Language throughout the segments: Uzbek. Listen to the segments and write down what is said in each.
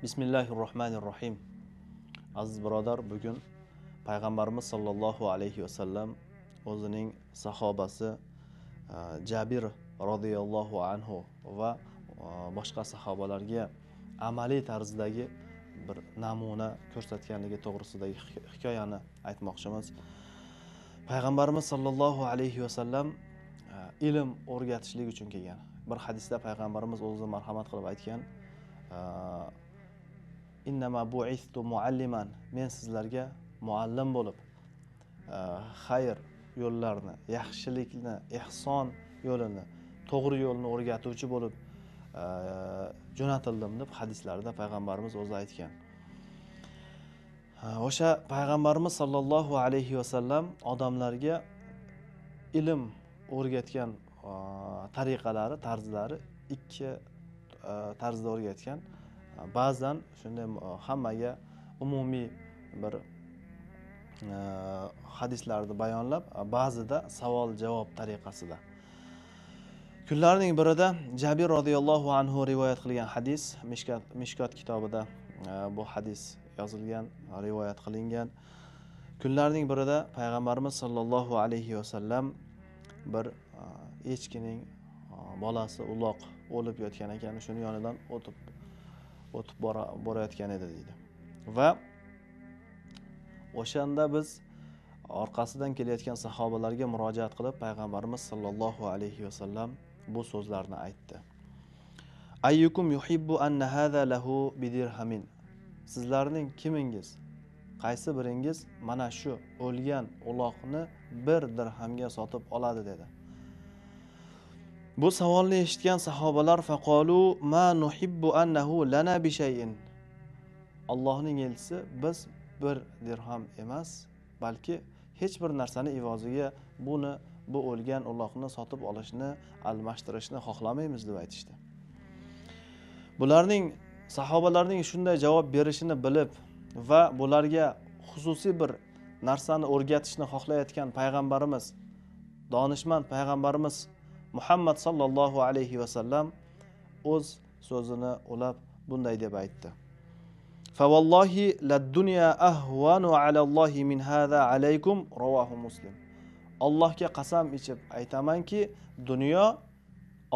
Bismillahir rohmanir rohim. Aziz birodar, bugun payg'ambarimiz sollallohu alayhi vasallam o'zining sahobasi Jabir radhiyallohu anhu va boshqa sahobalarga amaliy tarzdagi bir namuna ko'rsatganligi to'g'risidagi hikoyani aytmoqchimiz. Payg'ambarimiz sollallohu alayhi vasallam ilm o'rgatishlik uchun kelgan. Bir hadisda payg'ambarimiz o'zi marhamat qilib aytgan: "Innama bu'istu mualliman", men sizlarga muallim bo'lib, xayr yo'llarni, yaxshilikni, ihson yo'lini, to'g'ri yo'lni o'rgatuvchi bo'lib jo'natildim deb hadislarda payg'ambarimiz o'zi aytgan. O'sha payg'ambarimiz sollallohu alayhi vasallam odamlarga ilm o'rgatgan tariqalari, tarzlari ikki tarzda o'rgatgan. Ba'zan shunday hammaga umumiy bir hadislarni bayonlab, ba'zida savol-javob tariqasida. Kunlarning birida Jabir radhiyallohu anhu rivoyat qilgan hadis, Mishkot kitobida bu hadis yozilgan, rivoyat qilingan. Kunlarning birida payg'ambarimiz sollallohu alayhi vasallam bir echkining bolasi uloq o'lib yotgan ekan, shuni yonidan o'tib borayotgan edi deydi. Va o'shanda biz orqasidan kelayotgan sahobalarga murojaat qilib payg'ambarimiz sollallohu alayhi vasallam bu so'zlarni aytdi. Ayyukum yuhibbu anna hadha lahu bidirhamin. Sizlarning kimingiz, qaysi biringiz mana shu o'lgan uloqni bir dirhamga sotib oladi dedi. Bu savolni eshitgan sahobalar faqalu ma nuhibbu annahu lana bi shay'in. Allohning elchisi, biz bir dirham emas, balki hech bir narsani ivoziga buni, bu o'lgan uloqni sotib olishni, almashtirishni xohlamaymiz deb aytishdi. Bularning, sahobalarning shunday javob berishini bilib va bularga xususiy bir narsani o'rgatishni xohlayotgan payg'ambarimiz, donishmand payg'ambarimiz Muhammad sallallohu alayhi vasallam o'z so'zini ulab bunday deb aytdi: "Fa vallohi lad-dunya ahvanu alallohi min hada alaykum", ravohu Muslim. Allohga qasam ichib aytamanki, dunyo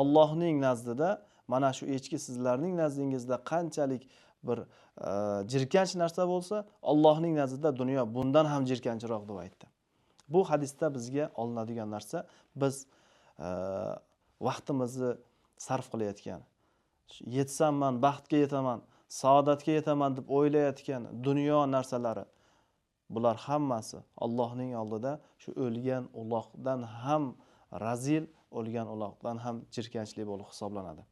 Allohning nazdida mana shu echki sizlarning nazdingizda qanchalik bir jirkanch narsa bo'lsa, Allohning nazdida dunyo bundan ham jirkanchroq deb aytdi. Bu hadisda bizga olinadigan narsa, biz vaqtimizni sarf qilayotgan, yetsam man baxtga yetaman, saodatga yetaman deb o'ylayotgan dunyo narsalari, bular hammasi Allohning oldida shu o'lgan uloqdan ham razil, o'lgan uloqdan ham jirkanchli bo'lib hisoblanadi.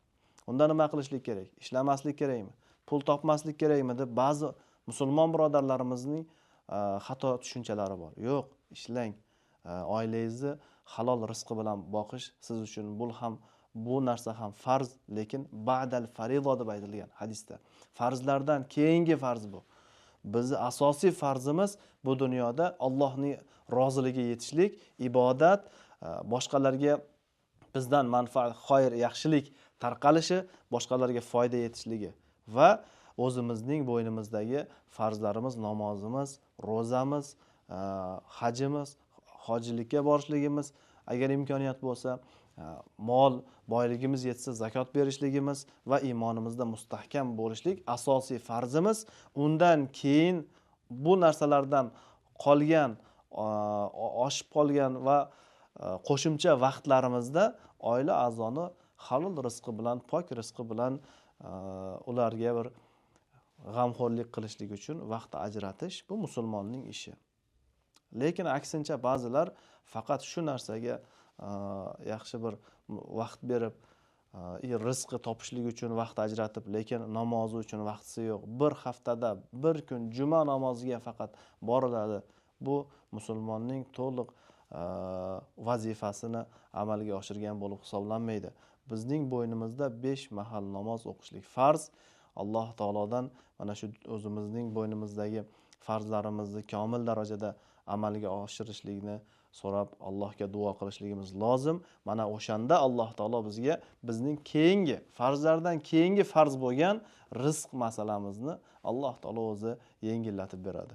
Unda nima qilishlik kerak? Ishlamaslik kerakmi? Pul topmaslik kerakmi deb ba'zi musulmon birodarlarimizning xato tushunchalari bor. Yo'q, ishlang. Oilangizni halol rizqi bilan boqish siz uchun bu narsa ham farz, lekin ba'dal farizo deb aytilgan hadisda. Farzlardan keyingi farz bu. Bizni asosiy farzimiz bu dunyoda Allohning roziligiga yetishlik, ibodat, boshqalarga bizdan manfaat, xayr, yaxshilik tarqalishi, boshqalarga foyda yetishligi va o'zimizning bo'ynimizdagi farzlarimiz, namozimiz, ro'zamiz, hajimiz, hojilikka borishligimiz, agar imkoniyat bo'lsa, mol boyligimiz yetsa zakot berishligimiz va iymonimizda mustahkam bo'lishlik asosiy farzimiz. Undan keyin bu narsalardan qolgan, oshib qolgan va qo'shimcha vaqtlarimizda oila a'zoni halol rizqi bilan, pok rizqi bilan ularga bir g'amxo'rlik qilishlik uchun vaqt ajratish bu musulmonning ishi. Lekin aksincha ba'zilar faqat shu narsaga yaxshi bir vaqt berib, rizqi topishlik uchun vaqt ajratib, lekin namozi uchun vaqtisi yo'q. Bir haftada bir kun juma namoziga faqat boriladi. Bu musulmonning to'liq vazifasini amalga oshirgan bo'lib hisoblanmaydi. Bizning bo'ynimizda 5 mahal namoz o'qishlik farz. Alloh taolodan mana shu o'zimizning bo'ynimizdagi farzlarimizni komil darajada amalga oshirishlikni so'rab Allohga duo qilishligimiz lozim. Mana o'shanda Alloh taolo bizga bizning keyingi farzlardan keyingi farz bo'lgan rizq masalamizni Alloh taolo o'zi yengillatib beradi.